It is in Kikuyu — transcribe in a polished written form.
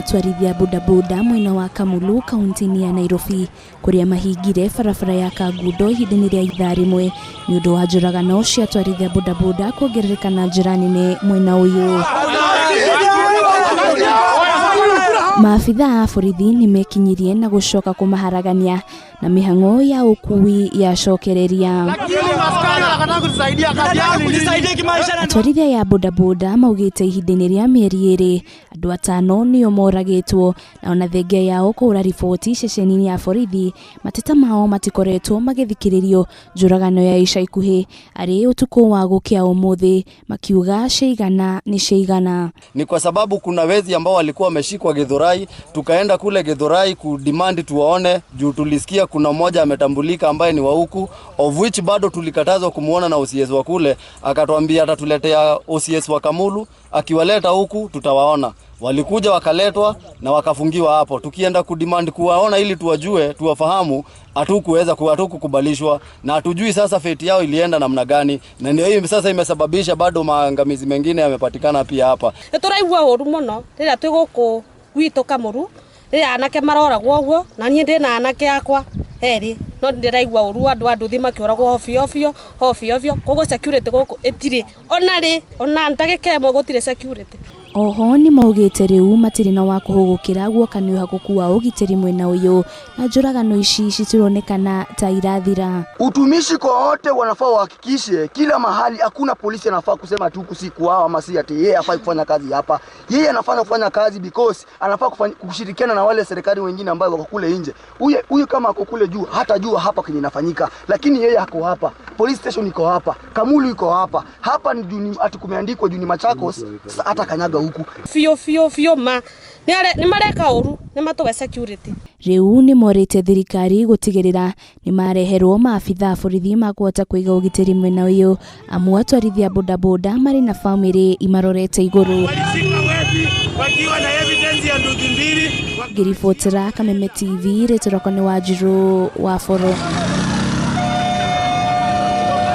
atwarithia bodaboda mwena wa Kamulu kaunti-inĩ ya Nairobi kũrĩa mahingire barabara ya Kangundo ihinda-inĩ rĩa ithaa rĩmwe nĩ ũndũ wa njũragano cia atwarithia bodaboda kuongerereka na njĩra nene mwena ũyũ. Maabitha a borithi nĩ mekinyirie na gũcoka kũmaharagania na mĩhang'o ya ũkui yacokereria. Atwarithia ya bodaboda maugĩte ihinda-inĩ rĩa mĩeri ĩrĩ andũ atano nĩo moragĩtwo na ona thengia yao kũhũra riboti ceceni-inĩ ya borithi mateta mao matikoretwo magĩthikĩrĩrio. Njũragano ya ica ikuhĩ arĩ ũtukũ wa gũkĩa ũmũthĩ makiuga ciaigana nĩ ciaigana. Ni kwa sababu kuna wezi ambao walikuwa wameshikwa Githurai, tukaenda kule Githurai kudemand tuwaone, juu tulisikia kuna mmoja ametambulika ambaye ni wa huku, of which bado tulikatazwa kumuona na OCS wa kule, akatuambia atatuletea OCS wa Kamulu, akiwaleta huku tutawaona. Walikuja wakaletwa na wakafungiwa hapo. Tukienda kudemand kuwaona ili tuwajue, tuwafahamu, hatukuweza hatukukubalishwa na hatujui sasa fate yao ilienda namna gani, na ndio hii sasa imesababisha bado maangamizi mengine yamepatikana pia hapa. Nĩ tũraigua ũru mũno rĩrĩa twĩ gũkũ gwitũ Kamũru, rĩrĩa anake maroragwo ũguo, na niĩ ndĩna anake akwa erĩ, no ndĩraigua ũru andũ a nduthi makĩũragwo ovyo ovyo ovyo ovyo, koguo security gũkũ ĩtirĩ ona rĩ, ona ndagĩka ĩmwe gũtirĩ security. Oho nĩ maugĩte rĩu matirĩ na wa kũhũgũkĩra guoka nĩ ũhagũku wa ũgitĩri mwena ũyũ na njũragano ici citironekana ta irathira. Utumishi kwa wote wanafaa wahakikishe kila mahali hakuna polisi anafaa kusema tu huku si kwao ama si ati yeye hafai kufanya kazi hapa. Yeye anafanya kufanya kazi because anafaa kushirikiana na wale serikali wengine ambao wako kule nje. Huyu kama ako kule juu hatajua hapa kenye inafanyika, lakini yeye ako hapa. Police station iko hapa, Kamulu iko hapa. Hapa ni juu ni ati kumeandikwa juu ni Machakos, sasa hata kanyaga huku. Biũ biũ biũ ma nĩ mareka ũru, nĩ matũhe security. Rĩu nĩ morĩte thirikari gũtigĩrĩra nĩ mareherwo maabitha a borithi makũhota kũiga ũgitĩri mwena ũyũ amu atwarithia bodaboda marĩ na bamĩrĩ imarorete igũrũ. Ngĩribotera Kameme TV, rĩtwa rĩakwa nĩ Wanjirũ wa Boro.